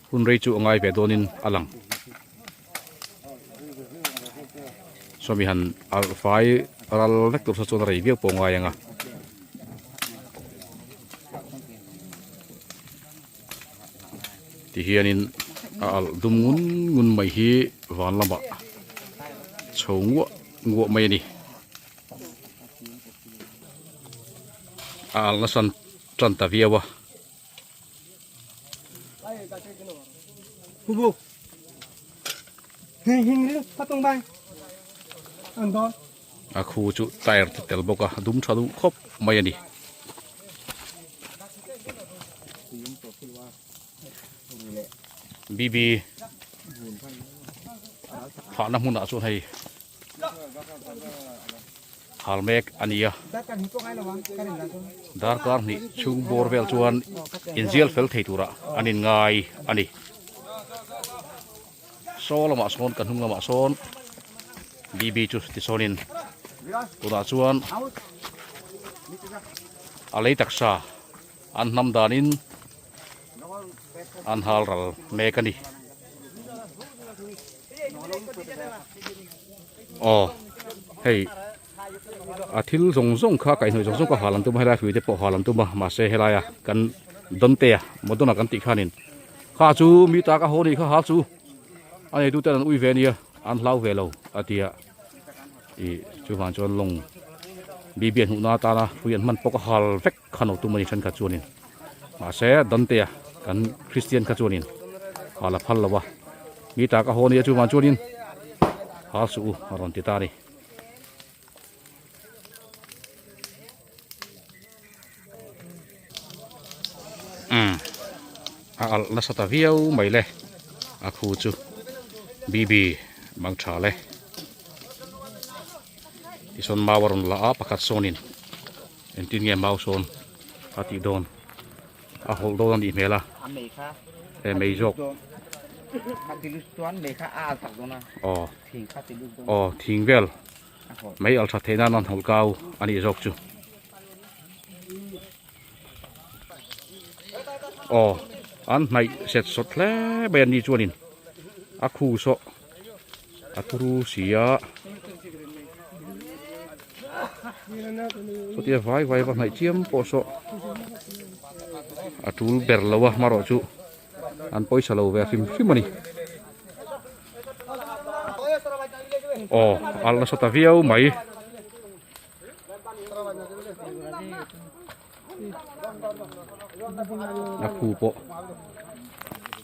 Hun rei chu a ngai ve dawnin a lang. Sawmi han alh fai ral vek tur saw chuan a rei viau pawh ngai ang a. Tihianin a alh dum ngun ngun mai hi van lamah chho nguah nguah mai a ni. A alh nasa tan ta viau a. A khu chu tyre te tel bawk a a dum tha duh khawp mai a ni. BB thahna hmunah chuan hei hal mek a ni a darkar hnih chhung bawr vel chuan inzial fel thei turah an inngai a ni saw lamah sawn ka hnung lamah sawn BB chu tisawnin tunah chuan a lei taksa an hnam danin an hal ral mek a ni. Aw hei a thil zawng zawng kha kaihhnawih zawng zawng kha hal an tum a helai hrui te pawh hal an tum a mahse helaia kan Dontea Madonna kan tih khanin kha chu mi ta ka haw nih kha hal chu a neitu ten an ui ve ania an hlau ve lo a ti a ih chuvang chuan lawng bibian hmuhna atana hrui an hman pawh ka hal vek. Kha no tum a ni thenkhat chuanin mahse Dante-a kan Christian kha chuanin hal a phal lo a mi tak a haw nia chuvang chuanin hal suh u a rawn ti ta a ni. Umm a alh nasa ta viau mai le a khu chu BB mang tha le. Tichuan mau a rawn la a pakhat sawnin engtin nge mau sawn a tih dawn a hawlh dawn a nih hmel a e mei zawk aw aw thing vel mei al that theih nan an hawlh kau a nih zawk chu aw an hnaih set sawt hle mai a ni chuanin a khu saw. A turu si a chutia vai vai va hnaih chiam pawh saw a tul ber lo a hmarawh chu an pawisa lo ve hrim hrim a ni aw alh nasa ta viau mai. A khu pawh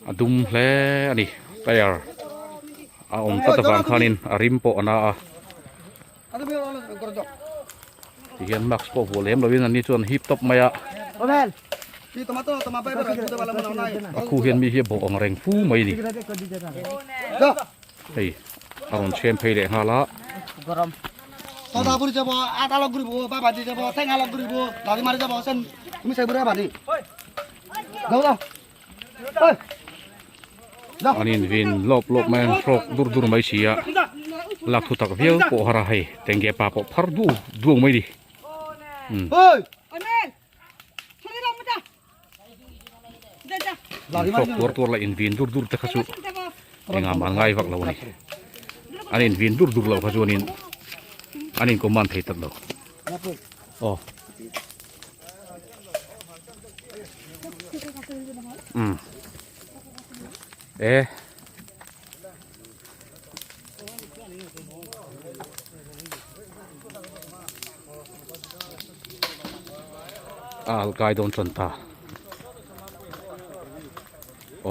a dum hle a ni tyre a awm tlat avang khanin a rim pawh a na a tihian mask pawh vuah lem lovin an ni chuan hip tawp mai a a khu hian mi hi a bawh ang reng fu mai a ni hei a rawn chhem phei leh nghal a. An invin lawp lawp mai a an hrawk dur dur mai si a lak thu tak viau pawh har a hei tenge pa pawh phar du duang mai ni umm. Hrawk tuar tuar leh invin dur dur te kha chu engah mah an ngai vak lo a ni an invin dur dur loh kha chuanin an in command thei tak lo aw umm e. A al kai dawn tan ta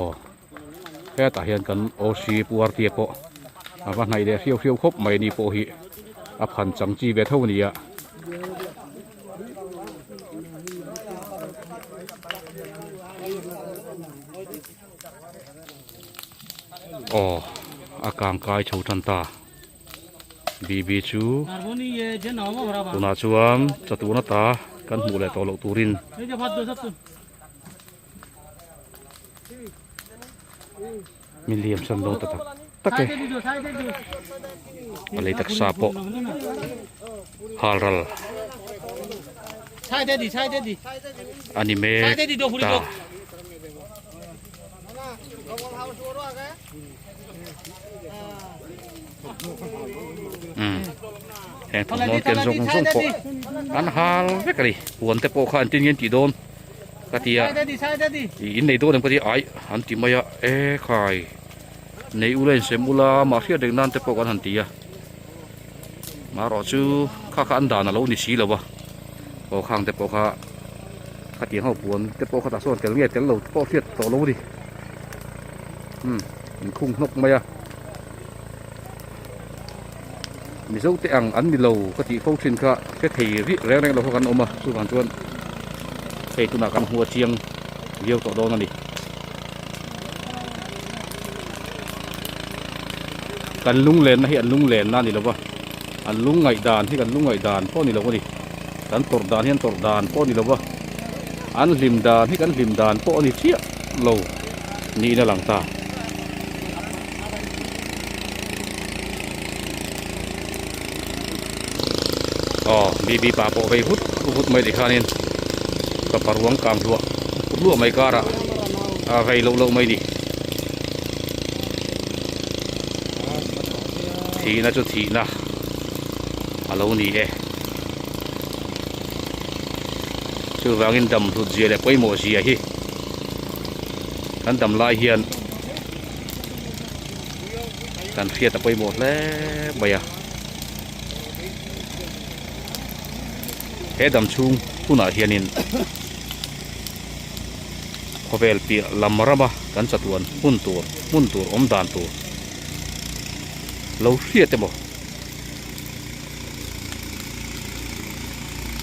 aw hetah hian kan OC Pu Artia pawh a va hnaih leh hriau hriau khawp mai ni pawh hi a phan chang chi ve tho a ni a. Aw a kang kai chho tan ta. BB chu tunah chuan chatuan ata kan hmuh leh tawh loh turin min liam san dawn ta tak tak e a lei taksa pawh hal ral a ni mek ta. Umm heng thawmhnaw ken zawng zawng pawh an hal vek a ni puan te pawh kha an tin nge an tih dawn ka ti a ih in nei dawn em ka ti a aih an ti mai a e khai nei ula insem ula mah hriat reng nan te pawh kan han ti a marawh chu kha kha an dan a lo ni si lo a aw khang te pawh kha khatiang ho puan te pawh kha tah sawn tel nge tel lo te pawh hriat tawh lo a ni umm inkhung hnawk mai a mizo te ang an ni lo ka tih fo thin kha hre thei rih reng reng lo kha kan awm a chuvang chuan hei tunah kan hmu a chiang viau tawh dawn a ni kan lunglenna hi an lunglenna a ni lo va an lungngaih dan hi kan lungngaih dan pawh a ni lo a ni kan tawrh dan hi an tawrh dan pawh a ni lo va an hlim dan hi kan hlim dan pawh a ni chiah lo niin a lang ta. Aw BB pa pawh vei vut vut mai tikhanin fapa ruang kang hluah hluah mai karah a vei loh loh mai ni. Thihna chu thihna a lo ni e. Chuvangin dam hlut zia leh pawimawh zia hi kan dam lai hian kan hriat a pawimawh hle mai a he dam chhung hunah hianin khawvel piah lam rama kan chatuan hmun tur hmun tur awm dan tur lo hriat emaw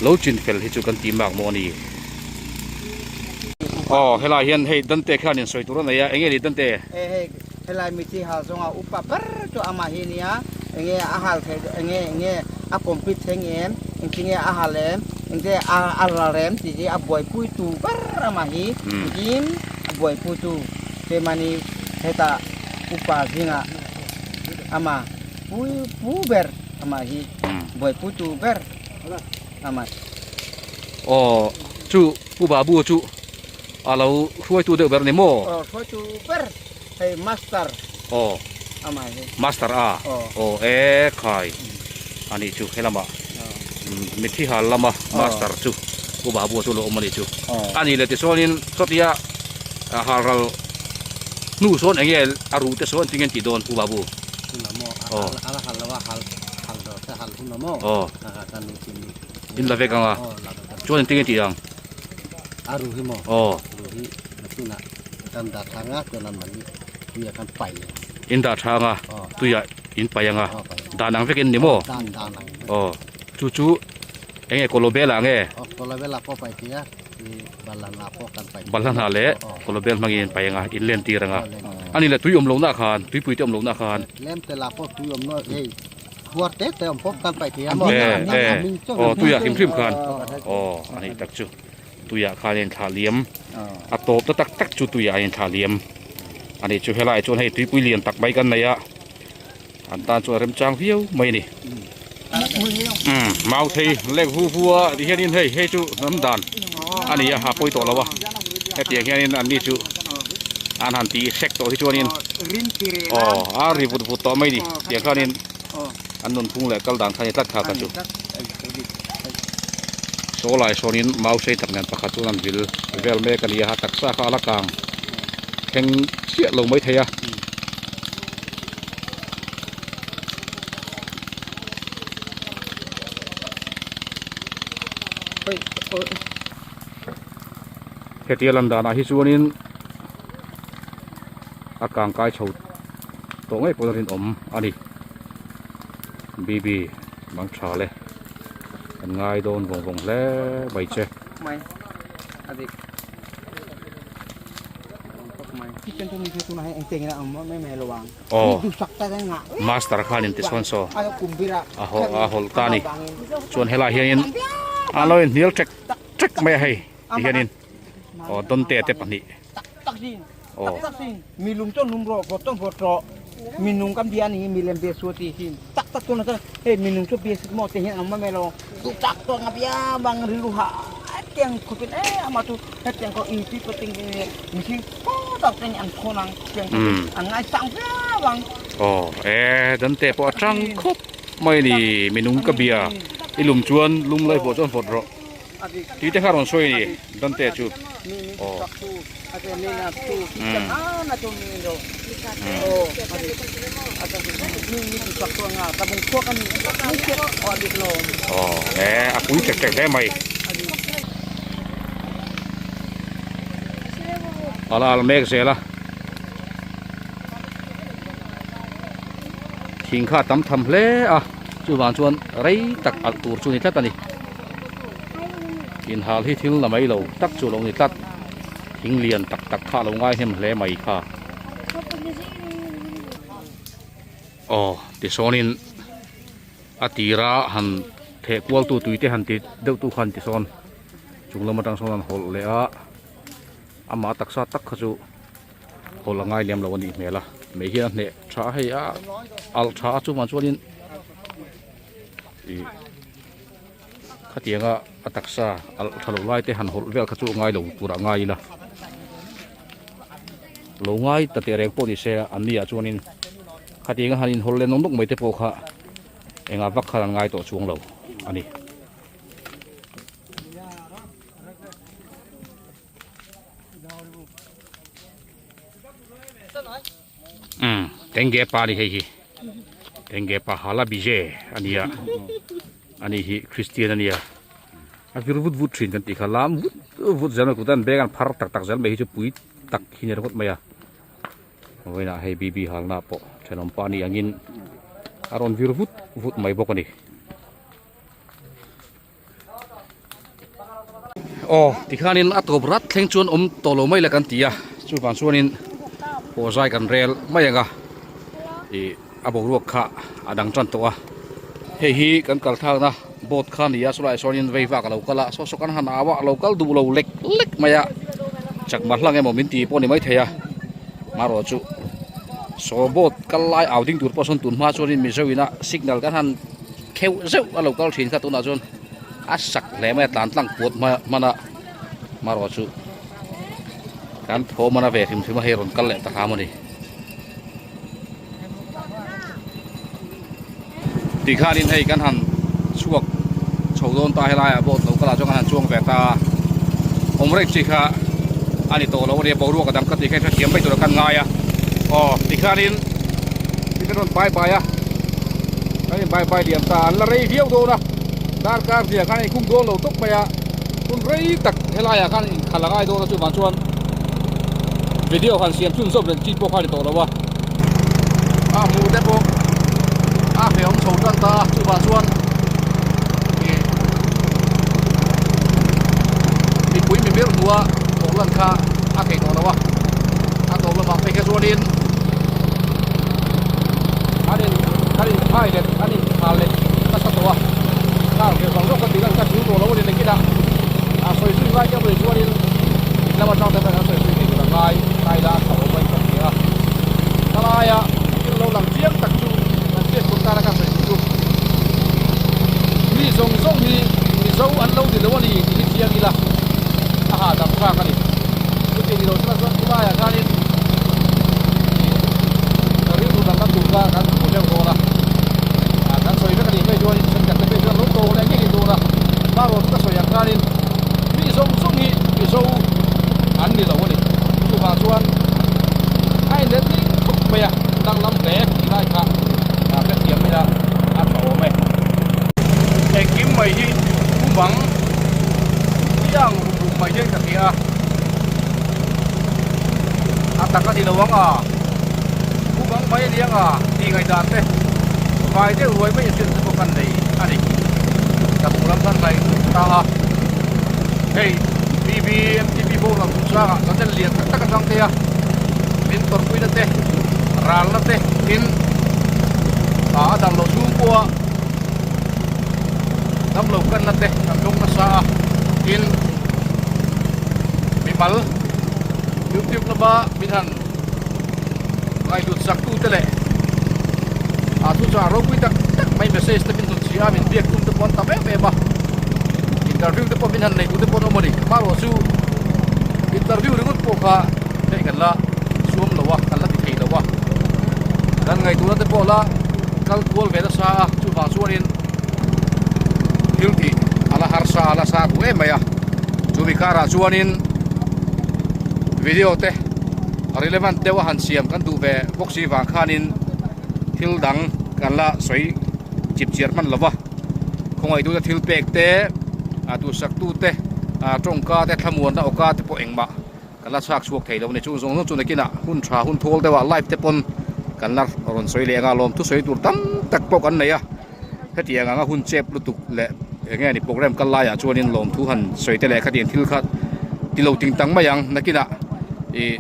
lo chin fel hi chu kan tih mak maw a ni. Aw helai hian hei Dante khan in sawi tur a nei a enge ni Dante? E hei helai mithi hal zawnga upa ber chu amah hi nia enge a hal thei enge enge a complete thei nge em engtinge a hal em engte a a ral em tih hi a buaipui tu ber amah hi engkim a buaipui tu keimahni hetah upa zingah amah pui pu ber amah hi buaipui tu ber amah. Aw chu Pu Babu chu a lo hruaitu deuh ber a ni maw? Aw hruaitu ber hei master Aw amah hi. Master a? Aw. Aw e khai a nih chu helama mitthi hal lama master chu Pu Babu chu lo awm a nih chu. Aw. A nih leh tichuanin chutia hal ral hnu sawn eng nge a ruh te sawn tinge an tih dawn Pu Babu? Aw. Aw. In la vek ang a chuan engtin nge tih ang aw in dah tha anga tuiah in paih ang a dan ang vekin ni maw aw chu chu eng nge kawlawbel ah nge balhla hnah leh kawlawbel hmangin in paih ang a in len tir ang a a ni leh tui awm lohna khan tuipui te awm lohna khan. Aw tuiah hrim hrim khan aw a nih tak chu tuiah khan a inthlah liam a tawp na tak tak chu tuiah a inthlah liam. Ani chu helaiah chuan hei tuipui lian tak mai kan nei a, an tan chuan remchang viau mai a ni. Umm mau thei lek vu vu a ti hianin hei hei chu hnam dan a ni a a pawi tawh lo a hetiang hianin an ni chu an han ti hrek tawh hi chuanin aw a ri vut vut tawh mai a ni tiang khanin an nunphung leh kal dan kha a ni tlat kha kha chu saw lai sawnin mau sei tak nen pakhat chuan an vil vel mek a ni a taksa kha a la kang thleng chiah lo mai thei a. Hetia lan danah hi chuanin a kang kai chho tawh ngei pawhin a rinawm a ni. BB mang tha le kan ngai dawn vawng vawng hle mai che. Aw master khanin tichuan saw a a hawlh ta a ni chuan helaiah hianin an lo inhnial ṭek ṭek mai a hei ti hianin aw Donte te pahnih aw. Aw e dante pawh a tang khawp mai a ni minung ka bia i lum chuan lum lai pawh chuan vawt rawh tih te kha rawn sawi a ni dante chu aw aw e a pui ṭek ṭek hle mai. A la al mek zel a thing kha a tam tham hle a chuvang chuan rei tak alh tur chu a ni tlat a ni inhal hi thil la mai lo tak chu a lo ni tlat thing lian tak tak kha a lo ngai hnem hle mai kha aw tisawn in a tira han theh kual tu tui te han ti deuh tu khan tisawn chung lam atang sawn an hawlh leh a amah taksa tak kha chu hawlh a ngai lem lo a nih hmel a mei hian a hneh tha a hei a alh tha a chuvang chuanin ih khatianga a taksa alh tha lo lai te han hawlh vel kha chu a ngai lo tur ah ngai ila lo ngai ta teh reng pawh ni se an ni ah chuanin khatianga han inhawlh leh nawk nawk mai te pawh kha engah vak khan an ngai tawh chuang lo a ni. Umm tenge pa a ni hei hi tenge pa hala bije a nia ani hi christian a nia a vir vut vut thin kan tih kha lam vut vut zel mai kut an bag an phar tak tak zel mai hi chu pui tak hi ni ringawt mai a vawiinah hei bb halna pawh thenawm pa ni angin a rawn vir vut vut mai bawk a ni. Aw tikhanin a tawp rat thleng chuan awm tawh lo mai la kan ti a chuvang chuanin pawh zai kan rel mai ang a ih a boruak kha a dang tan tawh a hei hi kan kal thlakna boat kha a ni a chulaiah sawn vei vak a lo kal a saw saw kan han au a a lo kal duh lo lek lek mai a chakma hlang emaw min ti pawh a ni maithei a marawh chu saw boat kal lai au ding tur pawh sawn tun hma chuanin mizo ina signal kan han Kheuh zeuh a lo kal thin kha tunah chuan a sak hle mai a tlan tlang puat hman a marawh chu kan thaw mana ve hrim hrim a hei rawn kal leh ta hram a ni. Tikhanin hei kan han chhuak chho dawn ta helaiah boat lo kal ah chuan kan han chuang ve ta a awm reng chi kha a ni tawh lo a nia boruak a dang ka tih kha hrethiam mai tura kan ngai a aw tikhanin kan rawn pai pai a kan in bai bai liam ta an la rei viau dawn a darkar hniah khan a inkhung dawn lo tawp mai a hun rei tak helaiah khan inkhalh a ngai dawn a chuvang chuan video han siam chhun zawm reng chi pawh kha a ni tawh lo a a hmuh te pawh a hrehawm chho tan ta a chuvang chuan ih mipui mimir hmuha thawh lan kha a theih tawh lo a a tawp lamah phei kha chuanin an in an in khai let an in khal let nasa tawh a car ve vang zawk ka tih khan ka tul tawh lo a ni nakinah a sawi zui ngai te pawh chuanin in lam atang te pawh hian an sawi zui thei tur a ngai ngai la a tha awm a in ka hria a. aia thil lo lang chiang tak chu kan hriat tur tana kan sawi chu mi zawng zawng hi Mizo an lo ni lo a ni tih hi chiang ila a hahdam thlak a ni. Chuti ni lo sela chuan khulaiah khanin ih rilru dang dang tur kha kan hmu deuh dawn a, kan sawi vek a nih phei chuanin thenkhat te phei chuan lo tawng leh ngei ngei dawn a, hmarawh chu ka sawi ang khanin mi zawng zawng hi Mizo an ni lo a ni. Chuvang chuan a inlet ning khawp mai a, danglam hle tih lai kha hrethiam ila a tha awm e. Engkim mai hi bumang chiang rum rum mai hian ka hria a, a tak a ni lo ang a, bumang mai a ni ang a tih ngaihdan te vai deuh ruai mai a hriat te pawh kan nei a ni. Ka hmuh lam khan ngaih ta a, hei BBMTP boral chungchangah channel lian tak tak atang te a min tawrhpuina te ralna te tin a dang loh chhung pawha damlo kanna te kan dawng nasa a tin mimal youtube lama min han ngaihhlut sak tu te leh a thu chuan ropui tak tak mai message te min hnut chhi a min biak tum te pawh an tam em em a interview te pawh min han nei tu te pawh an awm a ni hmarawh chu interview ringawt pawh kha hei kan la suam lo a kan la ti thei lo a kan ngaihtuahna te pawh la kal kual ve nasa a chuvang chuanin thil tih a la harsa a la sa duh em mai a chumi karah chuanin video te relevant deuh a han siam kan duh ve bawk si vang khanin thil dang kan la sawi chip chiar hman lo va khawngaihtute thil pek te a duhsak tute a tawngka te thlamuanna awka te pawh engmah Kan la chhak chhuak thei lo a ni. Chung zawng zawng chu nakinah hun tha hun thawl deuhah live te pawn kan la rawn sawi leh ang a, lawmthu sawi tur tam tak pawh kan nei a. Hetiang anga hun chep lutuk leh eng nge ni program kal laiah chuanin lawmthu han sawi te leh khatiang thil kha ti lo ting tang mai ang. Nakinah ih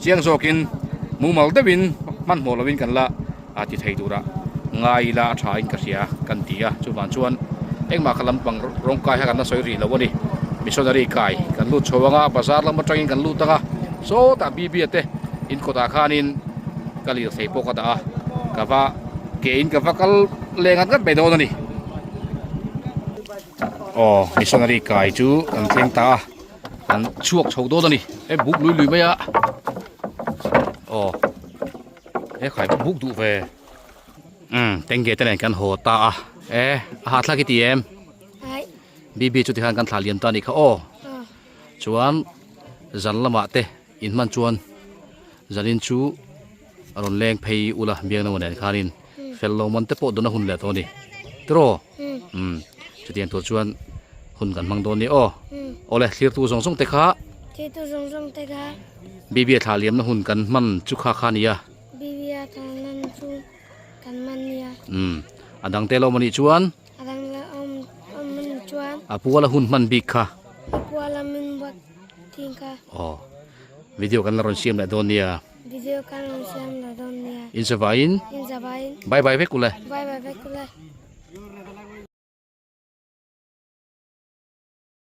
chiang zawkin mumal deuhin hmanhmawh lovin kan la a ti thei tura ngai ila a tha in ka hria kan ti a chuvang chuan engmah kha lampang rawng kai kha kan la sawi rih lo a ni missionary kai kan lut chho anga bazar lam atangin kan lut anga sawtah bb-a te in kawtah khanin ka lirthei pawh ka dah a ka va ke in ka va kal leh ngat ngat mai dawn a ni aw missionary kai chu kan thleng ta a kan chhuak chho dawn a ni he buk lui lui mai a aw. He khai buk duh ve umm tenge te nen kan haw ta a e a hahthlak i ti em bibi chu tikhan kan thlah liam ta a nih kha aw chuan zan lamah te in hman chuan zanin chu a rawn leng phei ula biangno nen khanin fel lo man te pawh dawna hun leh tawh a ni tiraw umm chutiang tur chuan hun kan hmang dawn a ni aw awle thlirtu zawng zawng te kha Thirtu zawng zawng te kha. Bibia thlah liamna hun kan hman chu kha kha nia. Bibia thlah nan chu kan hman nia. Umm a dang te lo awm anih chuan. A dang te awm anih chuan. A puala hun hman bik kha. A puala min buat thin kha. Aw video kan la rawn siam leh dawn nia. Video kan rawn siam leh dawn nia. In zavaiin. In zavaiin. Bye bye vek ule. Bye bye vek ule.